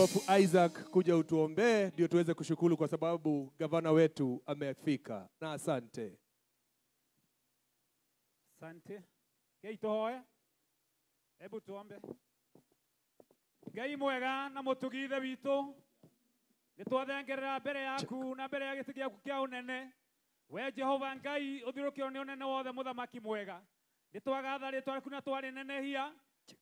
Askofu Isaac, kuja utuombee ndio tuweze kushukuru kwa sababu gavana wetu amefika. Na asante. Asante. Ngai tuhoe. Hebu tuombe. Ngai mwega na mũtugi witũ, nĩ twathengerera mbere yaku na mbere ya gĩtĩ gĩaku kĩa ũnene. We Jehova Ngai ũthirũkĩrwo nĩ ũnene wothe, mũthamaki mwega. Nĩ twagatha rĩtwa rĩaku na twarĩnenehia,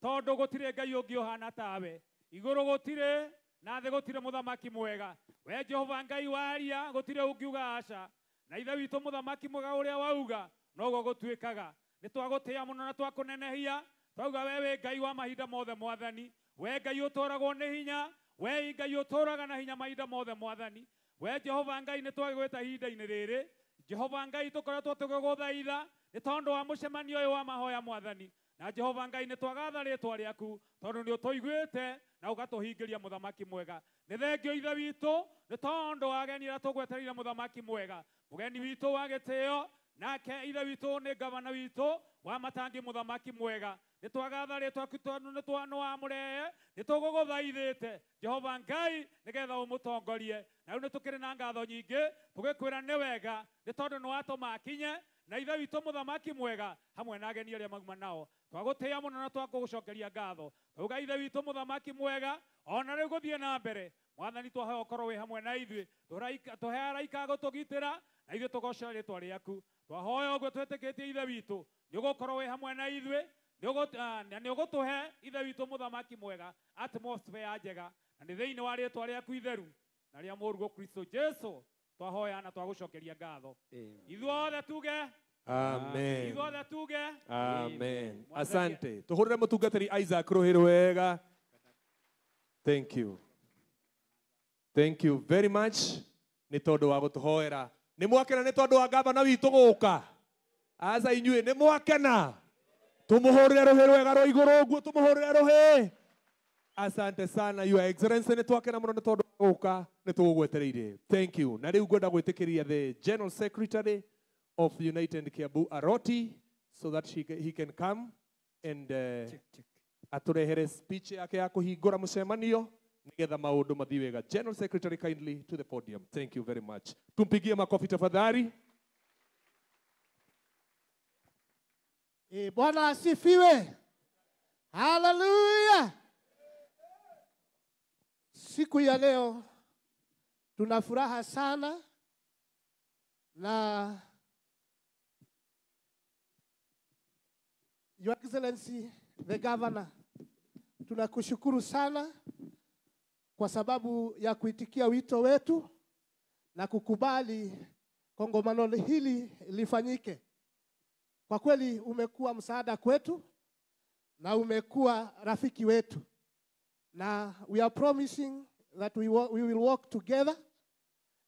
tondũ gũtirĩ Ngai ũngĩ ũhana tawe. Igũrũ gũtirĩ na thĩ gũtirĩ mũthamaki mwega. We Jehova Ngai waria gũtirĩ ũngiuga aca. Na ithe witũ mũthamaki mwega ũrĩa wauga noguo gũtuĩkaga. Nĩ twagũtĩĩa mũno na twakũnenehia, twauga we wĩ Ngai wa mahinda mothe mwathani. We Ngai ũtũragwo nĩ hinya, we Ngai ũtũraga na hinya mahinda mothe mwathani. We Jehova Ngai nĩ twagĩgwĩta ihinda-inĩ rĩrĩ. Jehova Ngai tũkoretwo tũgĩgũthaitha nĩ tondũ wa mũcemanio ũyũ wa mahoya mwathani. Na Jehova Ngai nĩ twagatha rĩtwa rĩaku tondũ nĩ ũtũiguĩte na ũgatũhingĩria mũthamaki mwega. Nĩ thengio ithe witũ nĩ tondũ wa ageni arĩa tũgwetereire mũthamaki mwega. Mũgeni witũ wa gĩtĩo nake ithe witũ nĩ gavana witũ wa Matangi mũthamaki mwega. Nĩ twagatha rĩtwa rĩaku tondũ nĩ wamũrehe, nĩ tũgũgũthaithĩte Jehova Ngai nĩgetha ũmũtongorie. Na rĩu nĩ tũkĩrĩ na ngatho nyingĩ tũgĩkwĩra nĩ wega nĩ tondũ nĩ watũma akinye na ithe witũ mũthamaki mwega hamwe na ageni arĩa mauma nao. Twagũtĩĩa mũno na twakũgũcokeria ngatho. Twauga ithe witũ mũthamaki mwega ona rĩu gũthiĩ na mbere mwathani twahoya ũkorwo wĩ hamwe na ithuĩ, tũhe araika gũtũgitĩra na ithuĩ tũgooce rĩtwa rĩaku. Twahoya ũguo twĩtĩkĩtie ithe witũ nĩ ũgũkorwo wĩ hamwe na ithuĩ, na nĩ ũgũtũhe ithe witũ mũthamaki mwega atmosphere njega, na nĩ thĩinĩ wa rĩtwa rĩaku itheru na rĩa mũrũguo Kristo Jesu twahoya na twagũcokeria ngatho. Ithuothe tuge amen. Ithuothe tuge amen. Asante. Tuhurire mũtungatĩri Isaac rũhĩ rwega. Thank you. Thank you very much nĩ tondũ wa gũtũhoera. Nĩ mwakena nĩ tondũ wa gavana witũ gũka. Aca inyuĩ nĩ mwakena. Tũmũhũrĩre rũhĩ rwega rwa igũrũ ũguo, tũmũhũrĩre rũhĩ. Asante sana Your Excellency, nĩ twakena mũno nĩ tondũ wa gũka, nĩ tũgũgwetereire. Thank you. Na rĩu ngwenda gwĩtĩkĩria the General Secretary of United Kiambu Aroti so that he can come and atũrehere speech yake ya kũhingũra mũcemanio nĩgetha maũndũ mathiĩ wega. General Secretary, kindly to the podium. Thank you very much. Tumpigie makofi tafadhali. Bwana asifiwe. Hallelujah. Siku ya leo tuna furaha sana na Your Excellency the Governor, tunakushukuru sana kwa sababu ya kuitikia wito wetu na kukubali kongamano hili lifanyike. Kwa kweli umekuwa msaada kwetu na umekuwa rafiki wetu. Na we are promising that we will work together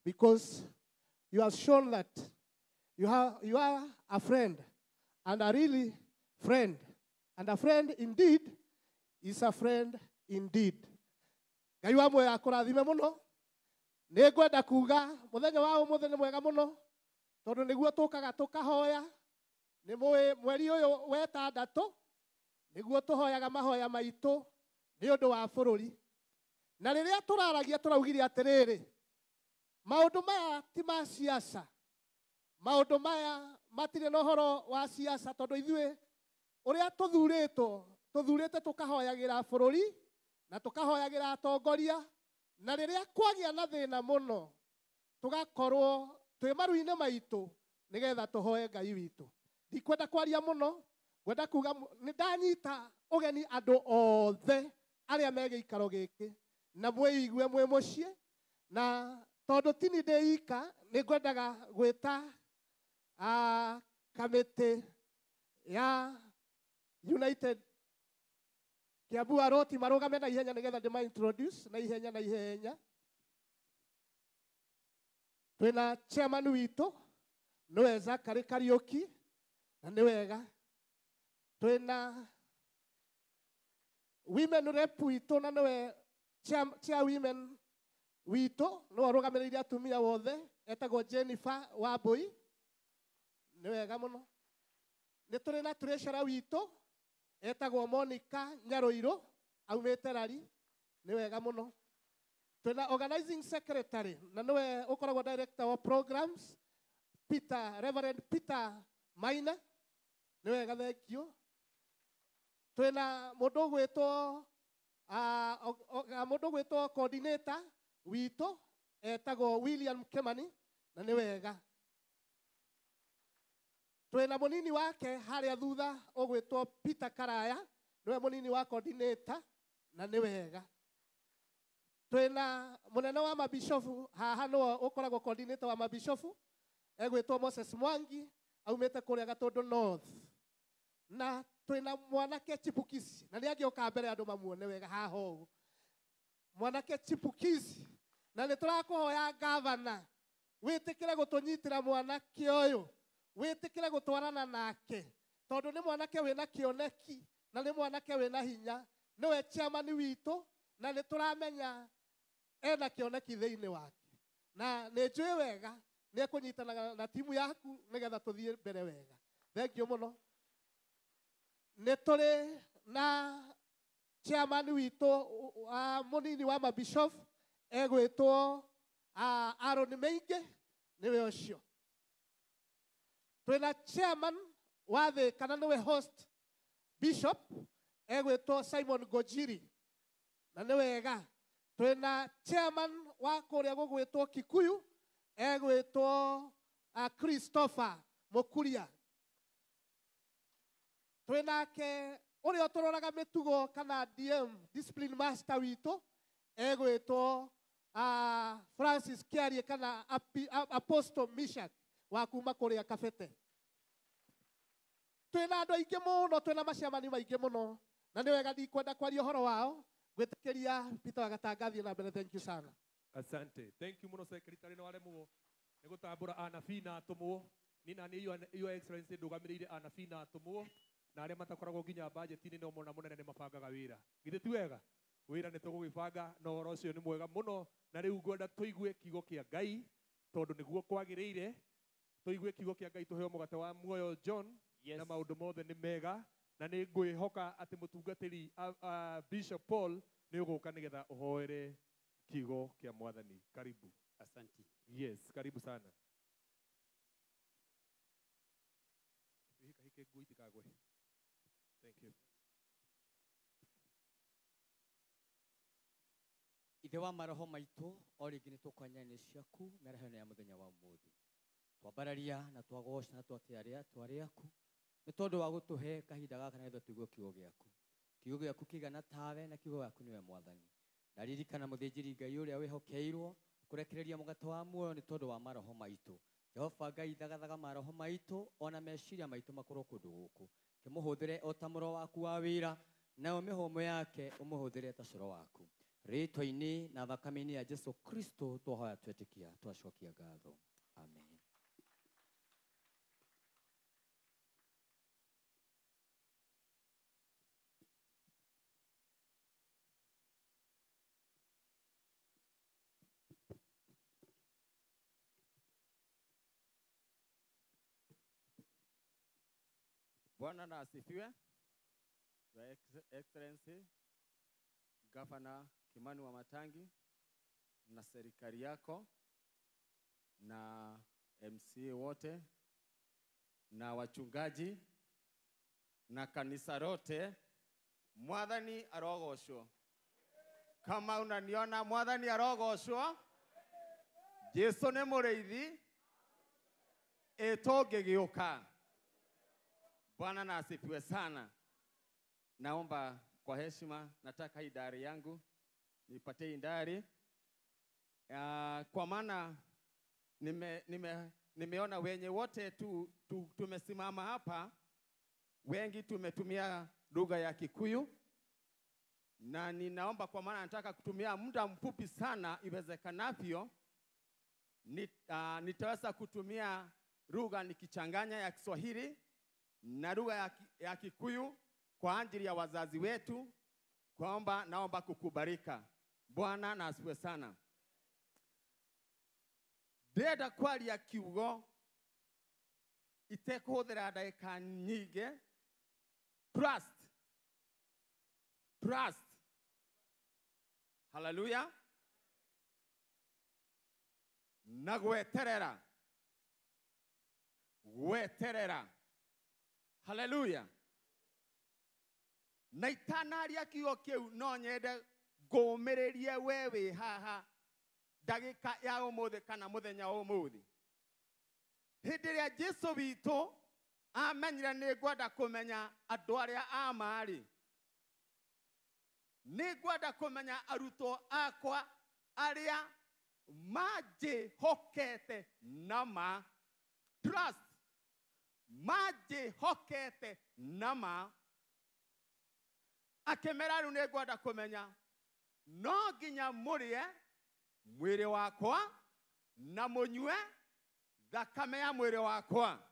because you have shown that you are a friend and a really friend. And a friend indeed is a friend indeed. Ngai wa muoyo akũrathime mũno. Nĩ ngwenda kuga mũthenya wa ũmũthĩ nĩ mwega mũno tondũ nĩguo tũkaga tũkahoya. Nĩ mũĩ mweri ũyũ wetandatũ nĩguo tũhoyaga mahoya maitũ nĩ ũndũ wa bũrũri. Na rĩrĩa tũraragia tũraugire atĩrĩrĩ, maũndũ maya ti ma siasa, maũndũ maya matirĩ na ũhoro wa siasa, tondũ ithuĩ ũrĩa tũthurĩtwo tũthurĩte tũkahoyagĩra bũrũri na tũkahoyagĩra atongoria, na rĩrĩa kwagĩa na thĩna mũno tũgakorwo twĩ maru-inĩ maitũ nĩgetha tũhoe Ngai witũ. Ndikwenda kwaria mũno, ngwenda kuga nĩ ndanyita ũgeni andũ othe arĩa me gĩikaro gĩkĩ na mwĩigue mwĩ mũciĩ, na tondũ tini ndĩ ika nĩ ngwendaga gwĩta kamĩtĩ ya United Kiambu Aroti marũgame na ihenya nĩgetha ndĩma introduce na ihenya na ihenya. Twĩna chairman witũ nĩwe Zachary Kariuki na nĩ wega. Twĩna women rep witũ na nĩwe chair women witũ, nĩwe ũrũgamĩrĩire atumia wothe, etagwo Jennifer Wambui, nĩ wega mũno. Nĩ tũrĩ na treasurer witũ etagwo Monica Nyaroiro, aumĩte Rari, nĩ wega mũno. Twina organizing secretary na niwe ukoragwo director wa programs Peter, Reverend Peter Maina, ni wega, thank you. Twina mundu ugwitwo coordinator witũ etagwo William Kimani, na nĩ wega. Twina munini wake haria thutha ugwitwo Peter Karaya, niwe munini wa coordinator, na nĩ wega. Twina munene wa mabishofu haha, niwe ukoragwo coordinator wa mabishofu, egwitwo Moses Mwangi, aumite kuria Gatundu North. Na twina mwanake chipukizi, na nĩ angĩũka mbere andũ mamuone wega haha ũguo, mwanake chipukizi. Na nĩ tũrakũhoya gavana wĩtĩkĩre gũtũnyitĩra mwanake ũyũ, wĩtĩkĩre gũtwarana nake, tondũ nĩ mwanake wĩna kĩoneki na nĩ mwanake wĩna hinya. Nĩwe chairman witũ, na nĩ tũramenya ena kĩoneki thĩinĩ wake, na nĩ njũĩ wega nĩ ekũnyitanaga na timu yaku nĩgetha tũthiĩ mbere wega. Thank you mũno. Nĩ tũrĩ na chairman witũ mũnini wa mabishop egwĩtwo Aaron Meingĩ, nĩwe ũcio. Twĩna chairman wa thĩ kana nĩwe host bishop egwĩtwo Simon Gojiri, na nĩ wega. Twĩna chairman wa kũrĩa gũgwĩtwo Kikuyu egwĩtwo Christopher Mukuria. Twĩnake ũrĩa ũtũroraga mĩtugo kana DM, discipline master witũ, egwĩtwo Francis Kiarie kana Apostle Mishak wa kuma kũrĩa Kabete. Twĩna andũ aingĩ mũno, twĩna maciamani maingĩ mũno, na nĩ wega ndikwenda kwaria ũhoro wao. Gwĩtĩkĩria Peter Wagatanga athiĩ na mbere. Thank you sana. Asante, thank you muno, secretary. No aremwo nĩ gũtambũra anabii na atũmwo. Ni na nĩ Your Excellency ndũgamĩrĩire anabii na atũmwo na arĩa matakoragwo nginya budget-inĩ, no mona mũnene nĩ mabangaga wĩra. Githĩ ti wega? Wĩra nĩ tũgũgĩbanga, na ũhoro ũcio nĩ mwega mũno. Na rĩu ngwenda tũigue kiugo kĩa Ngai, tondũ nĩguo kwagĩrĩire tũigue kiugo kĩa Ngai, tũheo mũgate wa muoyo, John. Yes. Na maũndũ mothe nĩ mega, na nĩ ngwĩhoka atĩ mũtungatĩri Bishop Paul nĩ ũgũka nĩgetha ũhoere kiugo kĩa Mwathani. Karibu. Asante. Yes, karibu sana. Hika hike nguo itikagwe. Thank you. Ithe wa maroho maitũ, o rĩngĩ nĩ tũkanya-inĩ ciaku mĩaraho ya mũthenya wa ũmũthĩ. Twambararia na twagoca na twatĩa rĩatwa rĩaku nĩ tondũ wa gũtũhe kahinda gaka nĩgetha tũigue kiugo gĩaku. Kiugo gĩaku kĩigana tawe, na kiugo gĩaku nĩwe Mwathani. Ndaririkana mũthĩnjĩri Ngai ũrĩa wĩhokeirwo kũrekereria mũgate wa muoyo nĩ tondũ wa maroho maitũ. Jehova Ngai, thagathaga maroho maitũ ona meciria maitũ makorwo kũndũ gũkũ. Kĩmũhũthĩre o ta mũro waku wa wĩra, nayo mĩhũmũ yake ũmũhũthĩre ta coro waku. Rĩtwa-inĩ na thakame-inĩ ya Jesu Kristo twahoya, twetĩkia, twacokia ngatho. Amen. Bwana na asifiwe. Your Excellency Governor Kimani Wamatangi na serikali yako na MCA wote na wachungaji na kanisa lote, Mwathani arogoshwo. Kama unaniona, Mwathani arogoshwo. Jesu nĩ mũrĩithi ĩtũngĩgĩũka. Bwana na asifiwe sana. Naomba kwa heshima, nataka hii diary yangu nipatie hii diary. Kwa maana nimeona wenye wote tumesimama hapa, wengi tumetumia lugha ya Kikuyu, na ninaomba kwa maana nataka kutumia muda mfupi sana iwezekanavyo, nitaweza kutumia lugha nikichanganya ya Kiswahili na lugha ya Kikuyu kwa ajili ya wazazi wetu, kwamba naomba kukubarika. Bwana na asifiwe sana. Ndĩrenda kwaria kiugo itekũhũthĩra ndagĩka nyingĩ. Trust. Trust. Hallelujah. Na gweterera. Gweterera. Haleluya. Na itanaria kiugo kiu no nyende ngũmĩrĩrie we wĩ haha ndagĩka ya ũmũthĩ kana mũthenya wa ũmũthĩ. Hĩndĩ ĩrĩa Jesu witũ amenyire nĩ ngwenda kũmenya andũ arĩa a ma-rĩ, nĩ ngwenda kũmenya arutwo akwa arĩa manjĩhokete na ma. Trust. Manjĩhokete na ma. Akĩmera rĩu nĩ ngwenda kũmenya no nginya mũrĩe mwĩrĩ wakwa na mũnyue thakame ya mwĩrĩ wakwa.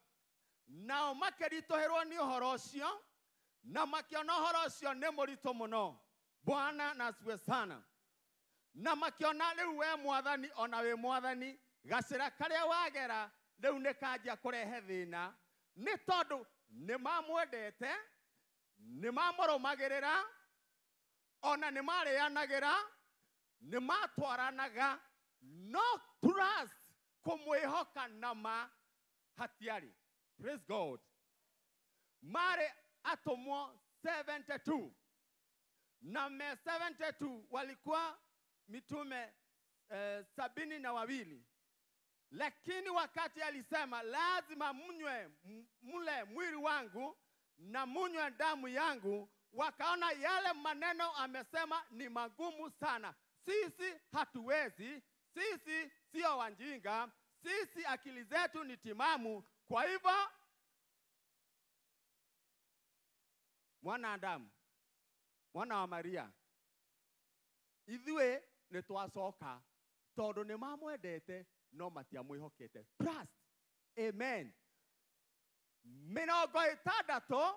Nao makĩritũhĩrwo nĩ ũhoro ũcio na makĩona ũhoro ũcio nĩ mũritũ mũno. Bwana na asifiwe sana. Na makĩona rĩu we mwathani ona wĩ mwathani gacĩra karĩa wagera rĩu nĩ kanjia kũrehe thĩna nĩ tondũ nĩ mamwendete, nĩ mamũrũmagĩrĩra, ona nĩ marĩanagĩra, nĩ matwaranaga, no trust kũmwĩhoka na ma hatiarĩ. Praise God. Marĩ atũmwo 72 na me 72 walikuwa mitume 72, lakini wakati alisema lazima mnywe mle mwili wangu na munywe damu yangu, wakaona yale maneno amesema ni magumu sana. Sisi hatuwezi, sisi sio wajinga, sisi akili zetu ni timamu. Kwa hivyo mwana Adamu, mwana wa Maria, ithuĩ nĩ twacoka tondũ nĩ mamwendete no matiamwĩhokete. Trust. Amen. 60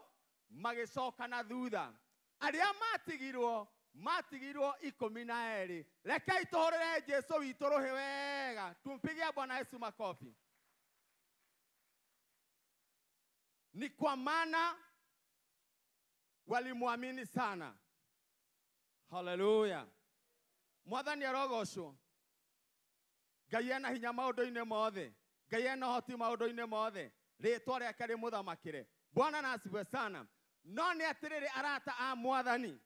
magĩcoka na thutha. Arĩa matigirwo 12. Rekei tũhũrĩre Jesu witũ rũhĩ wega. Tumpigie Bwana Yesu makofi. Ni kwa maana walimwamini sana. Haleluya. Mwathani arogocwo. Ngai ena hinya maũndũ-inĩ mothe. Ngai ena ũhoti maũndũ-inĩ mothe. Rĩtwa rĩake rĩmũthamakĩre. Bwana na asifiwe sana. No nĩ atĩrĩrĩ arata a mwathani,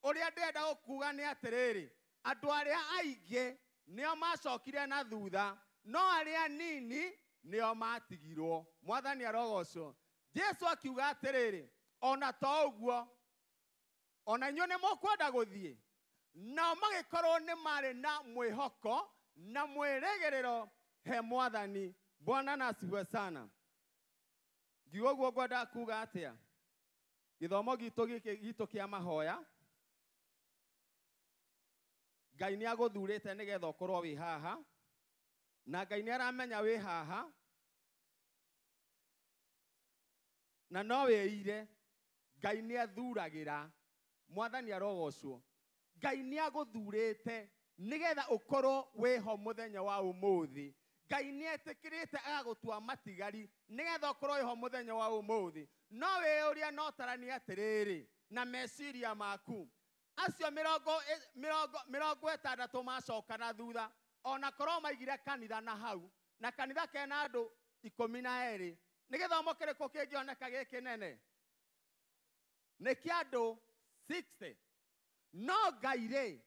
ũrĩa ndĩrenda gũkuga nĩ atĩrĩrĩ, andũ arĩa aingĩ nĩo macokire na thutha, no arĩa nini nĩo matigirwo. Mwathani arogocwo. Jesu akiuga atĩrĩrĩ, ona to ũguo, ona inyuĩ nĩ mũkwenda gũthiĩ. Nao magĩkorwo nĩ marĩ na mwĩhoko na mwĩrĩgĩrĩro he mwathani. Bwana na asifiwe sana. Ngiuga ũguo ngwendaga kuga atĩa? Gĩthomo gitũ gĩkĩ gitũ kĩa mahoya, Ngai nĩ agũthurĩte nĩgetha ũkorwo wĩ haha, na Ngai nĩ aramenya wĩ haha, na no wĩire Ngai nĩ athuragĩra. Mwathani arogocwo. Ngai nĩ agũthurĩte nĩgetha ũkorwo wĩho mũthenya wa ũmũthĩ. Ngai nĩ etĩkĩrĩte agagũtua matigari nĩgetha ũkorwo wĩho mũthenya wa ũmũthĩ. No wĩyũrie no taranie atĩrĩrĩ na meciria maku, acio 60 macoka na thutha, ona korwo maigire kanitha na hau, na kanitha kena andũ 12, nĩ gĩthomo kĩrĩkũ kĩngĩoneka gĩkĩ nene? Nĩ kĩa andũ 60. No Ngai rĩ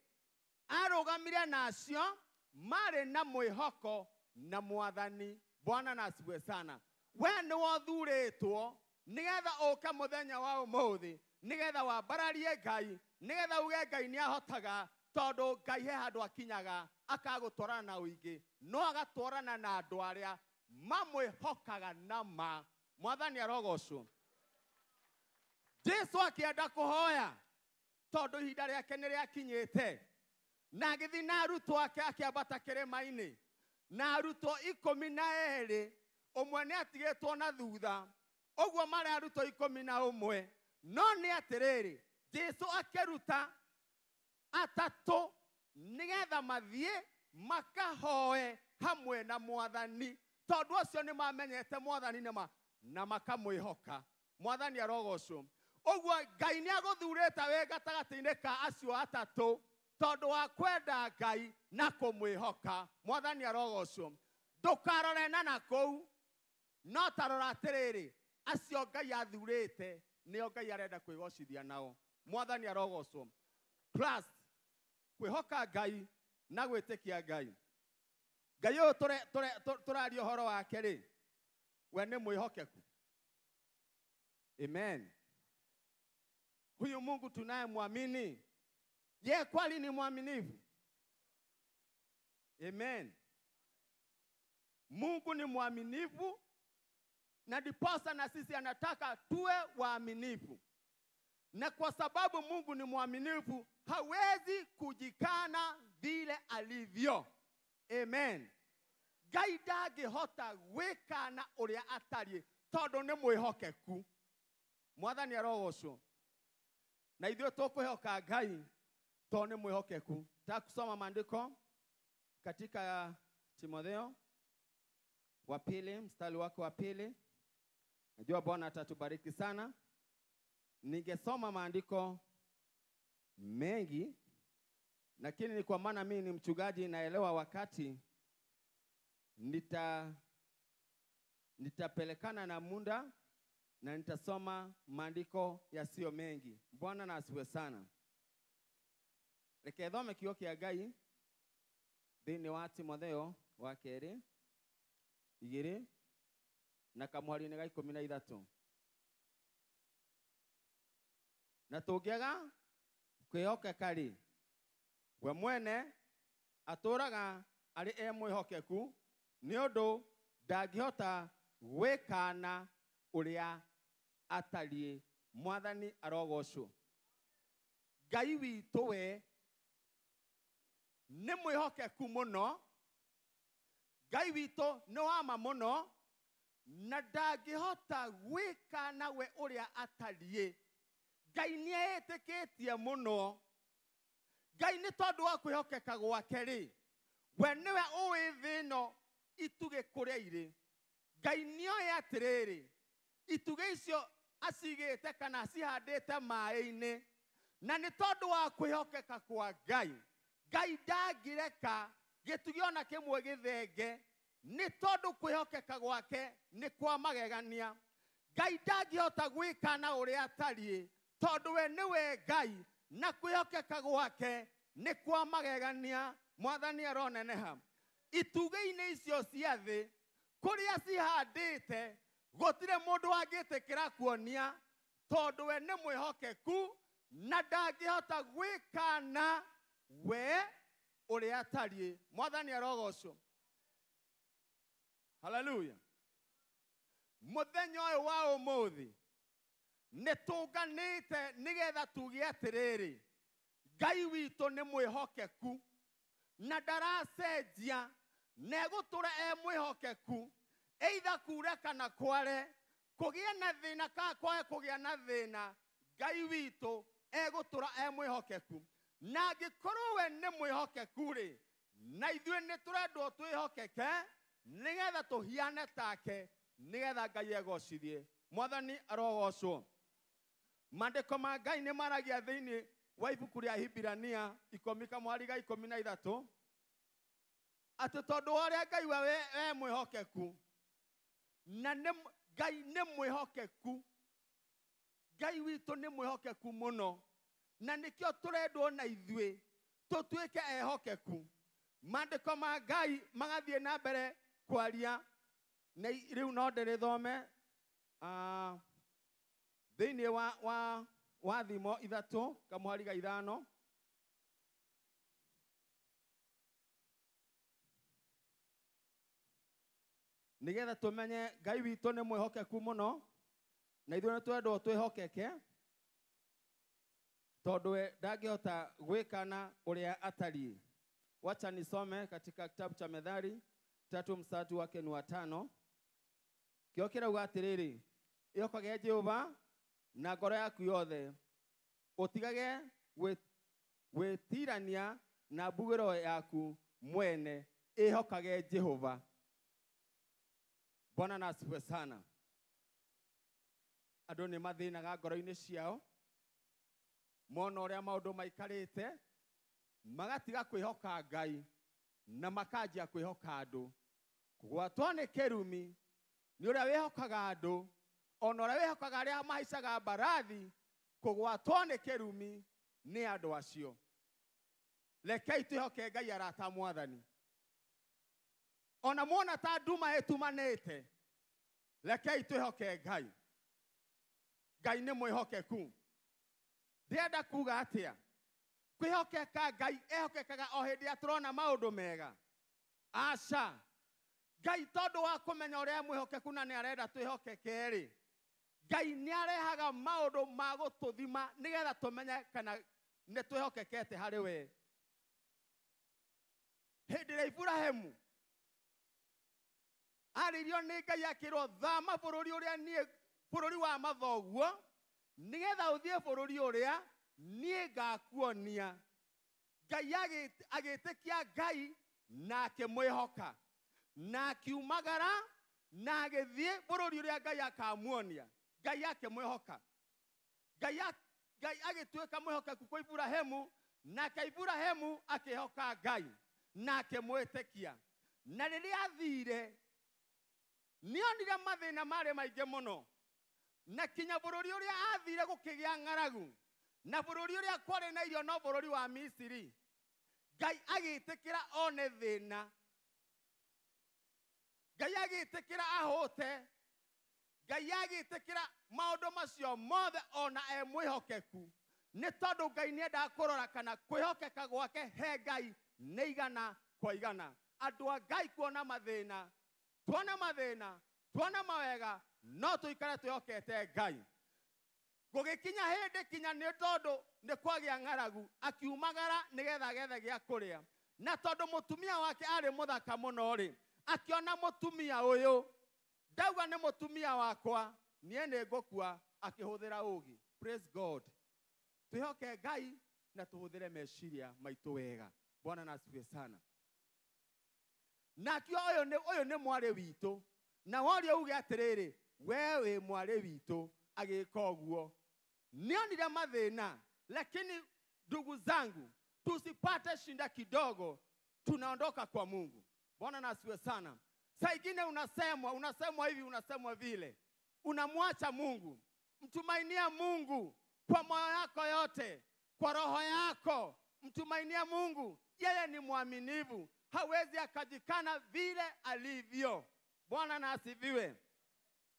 arũgamire na acio marĩ na mwĩhoko na mwathani. Bwana na asifiwe sana. We nĩ wothurĩtwo nĩgetha ũke mũthenya wa ũmũthĩ, nĩgetha wambararie Ngai, nĩgetha uge Ngai nĩ ahotaga, tondũ Ngai he handũ akinyaga akagũtwarana na ũingĩ, no agatwarana na andũ arĩa mamwĩhokaga na ma. Mwathani arogocwo. Jesu akĩenda kũhoya tondũ ihinda rĩake nĩ rĩakinyĩte, na agĩthiĩ na arutwo ake akĩambata kĩrĩma-inĩ, na arutwo 12, ũmwe nĩ atigĩtwo na thutha, ũguo marĩ arutwo 11. No nĩ atĩrĩrĩ, Jesu akĩruta atatũ nĩgetha mathiĩ makahoe hamwe na mwathani, tondũ acio nĩ mamenyete mwathani nĩ na makamwĩhoka. Mwathani arogocwo. Ũguo Ngai nĩ agũthurĩte wĩ gatagatĩ-inĩ ka acio atatũ tondũ wa kwenda Ngai na kũmwĩhoka. Mwathani arogocwo. Ndũkarore na nakũu, no ta rora atĩrĩrĩ, acio Ngai athurĩte nĩo Ngai arenda kwĩgocithia nao. Mwathani arogocwo. Trust, kwĩhoka Ngai na gwĩtĩkia Ngai. Ngai ũyũ tũraria ũhoro wake rĩ, we nĩ mwĩhokeku. Amen. Huyu Mungu tunayemwamini, ye kweli ni mwaminifu. Amen. Mungu ni mwaminifu, na ndiposa na sisi anataka tuwe waaminifu. Na kwa sababu Mungu ni mwaminifu, hawezi kujikana vile alivyo. Amen. Ngai ndangĩhota gwĩkana ũrĩa atariĩ tondũ nĩ mwĩhokeku. Mwathani arogocwo. Na ithuĩ tũkwĩhoka Ngai tondũ nĩ mwĩhokeku. Nataka kusoma maandiko katika Timotheo wa pili, mstari wake wa pili. Najua Bwana atatubariki sana. Ningesoma maandiko mengi, lakini ni kwa maana mimi ni mchungaji, naelewa wakati nitapelekana na muda na nitasoma maandiko yasiyo mengi. Bwana na asifiwe sana. Reke thome kiugo kĩa Ngai thĩinĩ wa Timotheo wa kerĩ 2 na kamũhari-inĩ ga 13. Na tũngĩaga kwĩhokeka rĩ, we mwene atũũraga arĩ e mwĩhokeku, nĩ ũndũ ndangĩhota gwĩkana ũrĩa atariĩ. Mwathani arogocwo. Ngai witũ we nĩ mwĩhokeku mũno. Ngai witũ nĩ wa ma mũno, na ndangĩhota gwĩkana we ũrĩa atariĩ. Ngai nĩeĩtĩkĩtie mũno. Ngai nĩ tondũ wa kwĩhokeka gwake rĩ, we nĩwe ũĩ thĩ ĩno itugĩ kũrĩa irĩ. Ngai nĩoĩ atĩrĩrĩ, itugĩ icio acigĩte kana acihandĩte maĩ-inĩ, na nĩ tondũ wa kwĩhokeka kwa Ngai, Ngai ndangĩreka gĩtugĩ ona kĩmwe gĩthenge, nĩ tondũ kwĩhokeka gwake nĩ kwa magegania. Ngai ndangĩhota gwĩkana ũrĩa atariĩ, tondũ we nĩwe Ngai, na kwĩhokeka gwake nĩ kwa magegania. Mwathani aroneneha. Itugĩ-inĩ icio cia thĩ kũrĩa cihandĩte, gũtirĩ mũndũ angĩtĩkĩra kuonia, tondũ we nĩ mwĩhokeku na ndangĩhota gwĩkana we ũrĩa atariĩ. Mwathani arogocwo. Haleluya. Mũthenya ũyũ wa ũmũthĩ nĩ tũnganĩte nĩgetha tuge atĩrĩrĩ, Ngai witũ nĩ mwĩhokeku na ndaracenjia, na egũtũra e mwĩhokeku, either kure kana kware, kũgĩe na thĩna kana kwage kũgĩa na thĩna, Ngai witũ egũtũra e mwĩhokeku. Na angĩkorwo we nĩ mwĩhokeku rĩ, na ithuĩ nĩ tũrendwo twĩhokeke nĩgetha tũhiane take, nĩgetha Ngai egocithie. Mwathani arogocwo. Maandĩko ma Ngai nĩ maragia thĩinĩ wa ibuku rĩa Hibirania 10 kamwari ga 13, atĩ tondũ wa ũrĩa Ngai we e mwĩhokeku, na nĩ Ngai nĩ mwĩhokeku. Ngai witũ nĩ mwĩhokeku mũno, na nĩkĩo tũrendwo na ithuĩ tũtuĩke ehokeku. Maandĩko ma Ngai magathiĩ na mbere kwaria, na rĩu no ndĩrĩthome thĩinĩ wa Thimo 3 kamũhari ga 5. Nĩgetha tũmenye Ngai witũ nĩ mwĩhokeku mũno, na ithuĩ nĩ twendwo twĩhokeke, tondũ we ndangĩhota gwĩkana ũrĩa atariĩ. Wacha nisome katika kitabu cha Methali 3 mstari wake ni wa 5. Kĩo kĩrauga atĩrĩrĩ, ĩhokage Jehova na ngoro yaku yothe, ũtigage gwĩtirania na mbugĩro yaku mwene, ĩhokage Jehova. Bwana na asifiwe sana. Andũ nĩ mathĩnaga ngoro-inĩ ciao, mona ũrĩa maũndũ maikarĩte, magatiga kwĩhoka Ngai na makanjia kwĩhoka andũ. Kũgwatwo nĩ kĩrumi nĩ ũrĩa wĩhokaga andũ, ona ũrĩa wĩhokaga arĩa mahaicaga mbarathi, kũgwatwo nĩ kĩrumi nĩ andũ acio. Rekei twĩhoke Ngai arata mwathani. Ona muona ta nduma ĩtumanĩte, rekei twĩhoke Ngai. Ngai nĩ mwĩhokeku. Ndĩrenda kuga atĩa? Kwĩhokeka Ngai ehokekaga o hĩndĩ ĩrĩa tũrona maũndũ mega. Aca. Ngai tondũ wa kũmenya ũrĩa mwĩhokeku na nĩ arenda twĩhokeke rĩ, Ngai nĩ arehaga maũndũ ma gũtũthima nĩgetha tũmenye kana nĩ twĩhokekete harĩ we. Hĩndĩ ĩrĩa Iburahĩmu arĩirio nĩ Ngai akĩrwo thama bũrũri ũrĩa niĩ, bũrũri wa mathoguo, nĩgetha ũthiĩ bũrũri ũrĩa niĩ ngakuonia. Ngai agĩtĩkia Ngai na akĩmwĩhoka, na akiumagara na agĩthiĩ bũrũri ũrĩa Ngai akamuonia. Ngai akĩmwĩhoka. Ngai agĩtuĩka mwĩhokeku kwa Iburahĩmu, nake Iburahĩmu akĩhoka Ngai na akĩmwĩtĩkia. Na rĩrĩa athire, nĩonire mathĩna marĩ maingĩ mũno, na kinya bũrũri ũrĩa athire gũkĩgĩa ng'aragu, na bũrũri ũrĩa kwarĩ na irio no bũrũri wa Misiri. Ngai agĩtĩkĩra one thĩna, Ngai agĩtĩkĩra ahũte, Ngai agĩtĩkĩra maũndũ macio mothe ona e mwĩhokeku, nĩ tondũ Ngai nĩendaga kũrora kana kwĩhokeka gwake he Ngai nĩ igana kwa igana. Andũ a Ngai kuona mathĩna, tuona mathĩna, tuona mawega, no tũikare twĩhokete Ngai. Gũgĩkinya hĩndĩ kinya nĩ tondũ nĩ kwagĩa ng'aragu, akiumagara nĩgetha agethe gĩa kũrĩa. Na tondũ mũtumia wake arĩ mũthaka mũno rĩ, akĩona mũtumia ũyũ, ndauga nĩ mũtumia wakwa, niĩ nĩ ngũkua, akĩhũthĩra ũũgĩ. Praise God. Twĩhoke Ngai na tũhũthĩre meciria maitũ wega. Bwana na asifiwe sana. Na akiuga ũyũ nĩ mwarĩ witũ, na woria uge atĩrĩrĩ, we wĩ mwarĩ witũ, agĩka ũguo. Nĩonire mathĩna, lakini ndugu zangu, tusipate shinda kidogo, tunaondoka kwa Mungu. Bwana na asifiwe sana. Saa ingine unasemwa, unasemwa hivi, unasemwa vile. Unamwacha Mungu. Mtumainia Mungu kwa moyo yako yote, kwa roho yako. Mtumainia Mungu. Yeye ni mwaminifu, hawezi akajikana vile alivyo. Bwana na asifiwe.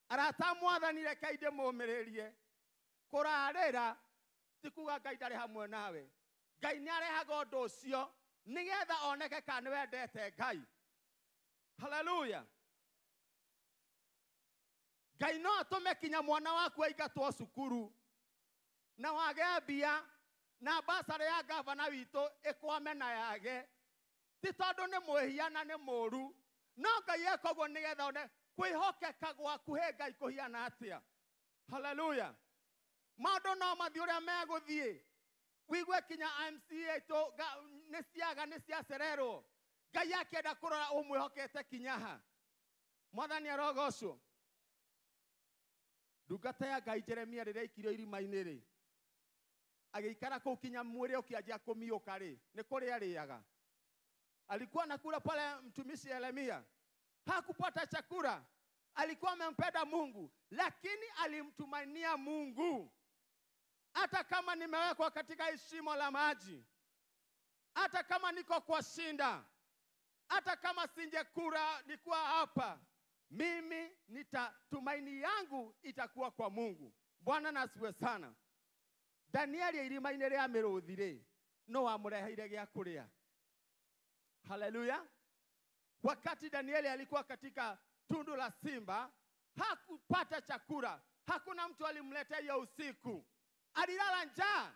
Arata mwathani reke ndĩmũũmĩrĩrie. Kũrarĩra ti kuga Ngai ndarĩ hamwe nawe. Ngai nĩarehaga ũndũ ũcio nĩgetha oneke kana nĩwendete Ngai. Haleluya. Ngai no atũme kinya mwana waku aingatwo cukuru na wage mbia na basarĩ ya gavana witũ ĩkwame na yage, ti tondũ nĩ mwĩhia na nĩ mũũru, no Ngai eka ũguo nĩgetha one kwĩhokeka gwaku he Ngai kũhiana atĩa. Haleluya. Maũndũ no mathiĩ ũrĩa megũthiĩ, wigue kinya MCA nĩ ciaga nĩ ciacererwo. Ngai akĩenda kũrora ũmwĩhokete kinya ha. Mwathani arogocwo. Ndungata ya Ngai Jeremia rĩrĩa aikirio irima-inĩ rĩ, agĩikara kũu kinya mwĩrĩ ũkĩanjia kũmiũka rĩ, nĩ kũrĩa arĩaga. Alikuwa anakula pale mtumishi Yeremia, hakupata chakula. Alikuwa amempenda Mungu, lakini alimtumainia Mungu. Hata kama nimewekwa katika shimo la maji, hata kama niko kwa shinda, hata kama singekula nikuwa hapa, mimi nitatumaini yangu itakuwa kwa Mungu. Bwana na asifiwe sana. Danieli irima-inĩ rĩa mĩrũthi rĩ, no amũreheire gĩa kũrĩa. Haleluya. Wakati Danieli alikuwa katika tundu la simba, hakupata chakula, hakuna mtu alimletea hiyo usiku, alilala njaa,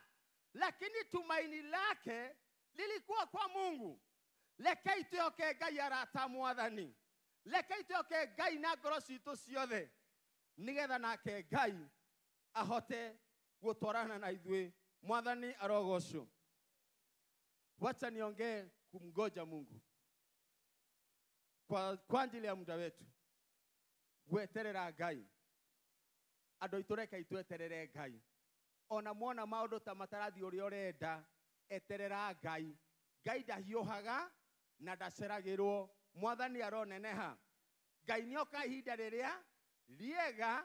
lakini tumaini lake lilikuwa kwa Mungu. Rekei twĩhoke Ngai arata mwathani, rekei twĩhoke Ngai na ngoro citũ ciothe, nĩgetha nake Ngai ahote gũtwarana na ithuĩ. Mwathani arogocwo. Wacha niongee kumgoja Mungu kwa ajili ya muda wetu. Gweterera Ngai. Andũ aitũ reke tweterere Ngai. Ona mwona maũndũ ta matarathi ũrĩa ũrenda, eterera Ngai. Ngai ndahiũhaga na ndaceragĩrwo. Mwathani aroneneha. Ngai nĩoka ihinda rĩrĩa rĩega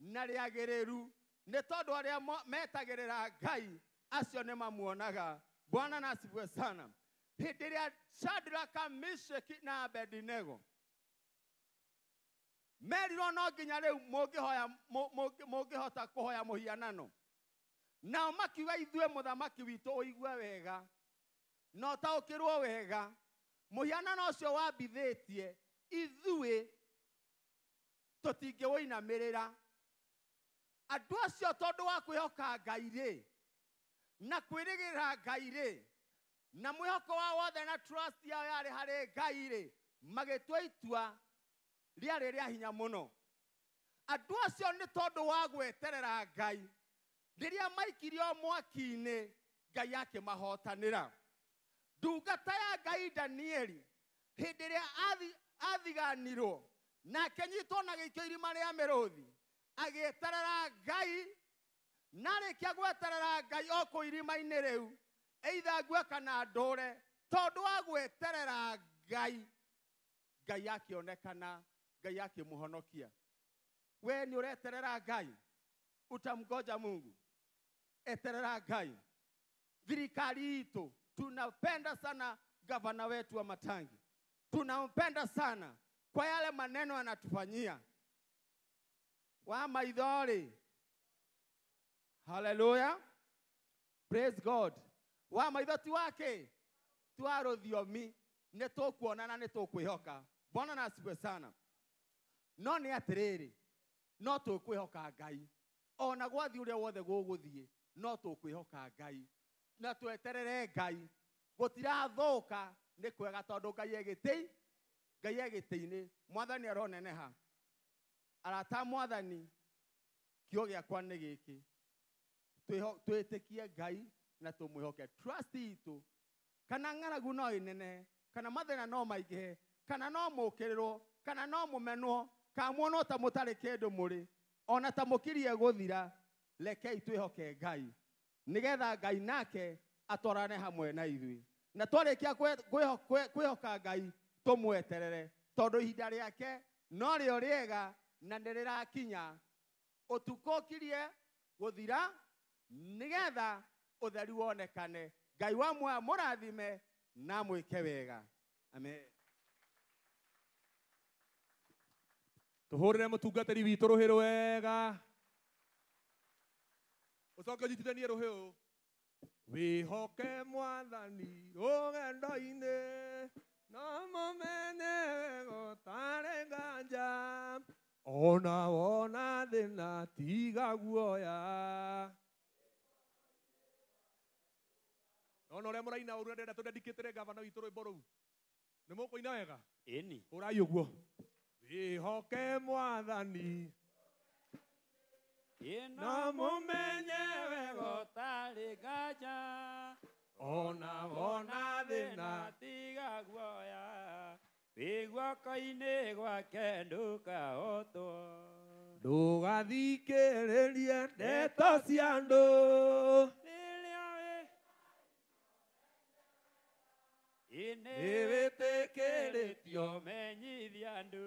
na rĩagĩrĩru, nĩ tondũ arĩa metagĩrĩra Ngai acio nĩ mamuonaga. Bwana na asifiwe sana. Hĩndĩ ĩrĩa Shadraka, Meshaki na Abednego merirwo no nginya rĩu mũngĩhota kũhoya mũhianano, nao makiuga ithuĩ mũthamaki witũ ũigue wega na ũtaũkĩrwo wega, mũhianano ũcio wambithĩtie ithuĩ tũtingĩwũinamĩrĩra. Andũ acio tondũ wa kwĩhoka Ngai rĩ na kwĩrĩgĩrĩra Ngai rĩ na mwĩhoko wao wothe na trust yao yarĩ harĩ Ngai rĩ, magĩtua itua rĩarĩ rĩa hinya mũno. Andũ acio nĩ tondũ wa gweterera Ngai, rĩrĩa maikirio mwaki-inĩ Ngai akĩmahotanĩra. Ndungata ya Ngai Danieli hĩndĩ ĩrĩa athiganirwo na akĩnyitwo na gĩikio irima rĩa mĩrũthi, agĩeterera Ngai, na arĩkia gweterera Ngai o kũu irima-inĩ rĩu, either ngue kana ndũre, tondũ wa gweterera Ngai, Ngai akĩonekana, Ngai akĩmũhonokia. We nĩ ũreterera Ngai, utamgoja Mungu. Eterera Ngai. Thirikari itũ tunapenda sana gavana wetu wa Matangi, tunampenda sana kwa yale maneno anatufanyia. Wa maithori, haleluya, praise God. Wa maitho ti wake ti wa rũthiomi, nĩ tũkuona na nĩ tũkwĩhoka. Bwana na asifiwe sana. No nĩ atĩrĩrĩ, no tũkwĩhoka Ngai ona gwathiĩ ũrĩa wothe gũgũthiĩ, no tũkwĩhoka Ngai na tweterere Ngai. Gũtirathũka, nĩ kwega tondũ Ngai e gĩtĩ, Ngai e gĩtĩ-inĩ. Mwathani aroneneha. Arata a Mwathani, kĩo gĩakwa nĩ gĩkĩ, twĩtĩkie Ngai na tũmwĩhoke. Trust itũ, kana ng'aragu no ĩnenehe, kana mathĩna no maingĩhe, kana no mũũkĩrĩrwo, kana no mũmenwo, kana muonwo ta mũtarĩ kĩndũ mũrĩ, ona ta mũkirie gũthira, rekei twĩhoke Ngai nĩgetha Ngai nake atwarane hamwe na ithuĩ. Na twarĩkia kwĩhoka Ngai tũmweterere, tondũ ihinda rĩake no rĩo rĩega na nĩ rĩrakinya. Ũtukũ ũkirie gũthira nĩgetha ũtheri wonekane. Ngai wa muoyo mũrathime na mwĩke wega. Amen. Tũhũrĩre mũtungatĩri witũ rũhĩ rwega, ũcoke ũnyitithanie rũhĩ ũũ. Wĩhoke Mwathani rũgendo-inĩ, no mũmenye gũtarĩ nganja, ona wona thĩna tiga guoya. Nona ũrĩa mũraina ũru, ndĩrenda tũdedicate gavana witũ rwĩmbo rũu. Nĩ mũkũina wega? Ĩni. Hũrai ũguo. Wĩhoke Mwathani na mũmenye wega ũtarĩ nganja, ona wona thĩna tiga guoya, wĩ guoko-inĩ gwake ndũkahotwo. Ndũgathikĩrĩrie ndeto cia andũ, rĩrĩa nĩwĩtĩkĩrĩtio menyithia andũ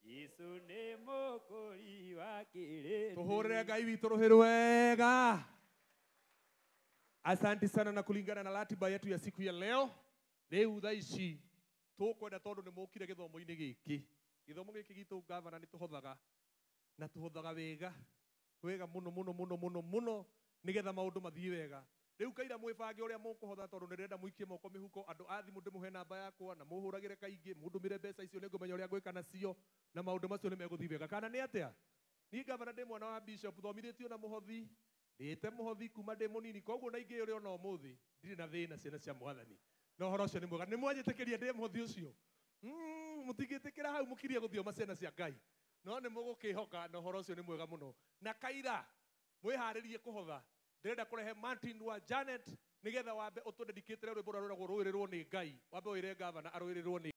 Jesũ nĩ mũkũri wa kĩrĩndĩ. Tũhũrĩre Ngai witũ rũhĩ rwega. Asante sana. Na kulingana na ratiba yetu ya siku ya leo, rĩu thaa ici tũkwenda tondũ nĩ mũkire gĩthomo-inĩ gĩkĩ. Gĩthomo gĩkĩ gitũ gavana nĩ tũhothaga, na tũhothaga wega wega mũno mũno mũno mũno mũno, nĩgetha maũndũ mathiĩ wega. Rĩu kaira mwĩbange ũrĩa mũkũhotha, tondũ nĩndĩrenda mũikie moko mĩhuko. Andũ a thimũ ndĩmũhe namba yakwa na mũhũragĩre kaingĩ, mũndũmĩre mbeca icio, nĩngũmenya ũrĩa ngwĩka nacio, na maũndũ macio nĩmegũthiĩ wega. Kana nĩ atĩa? Niĩ gavana ndĩ mwana wa bishop, thomithĩtio na mũhothi, ndĩte mũhothi kuma ndĩ mũnini, koguo na ingĩ ũrĩa ona ũmũthĩ ndirĩ na thĩna, ciana cia Mwathani. Na ũhoro ũcio nĩ mwega. Nĩ mwanjĩtĩkĩria ndĩe mũhothi ũcio? Mũtingĩtĩkĩra hau mũkirie gũthioma ciana cia Ngai, no nĩ mũgũkĩhoka, na ũhoro ũcio nĩ mwega mũno. Na kaira mwĩharĩrie kũhotha. Ndĩrenda kũrehe Martin wa Janet nĩgetha wambe ũtũdedicate rwĩmbo rũrĩa rwĩragwo rũĩrĩrwo nĩ Ngai. Wambe wĩre gavana arũĩrĩrwo nĩ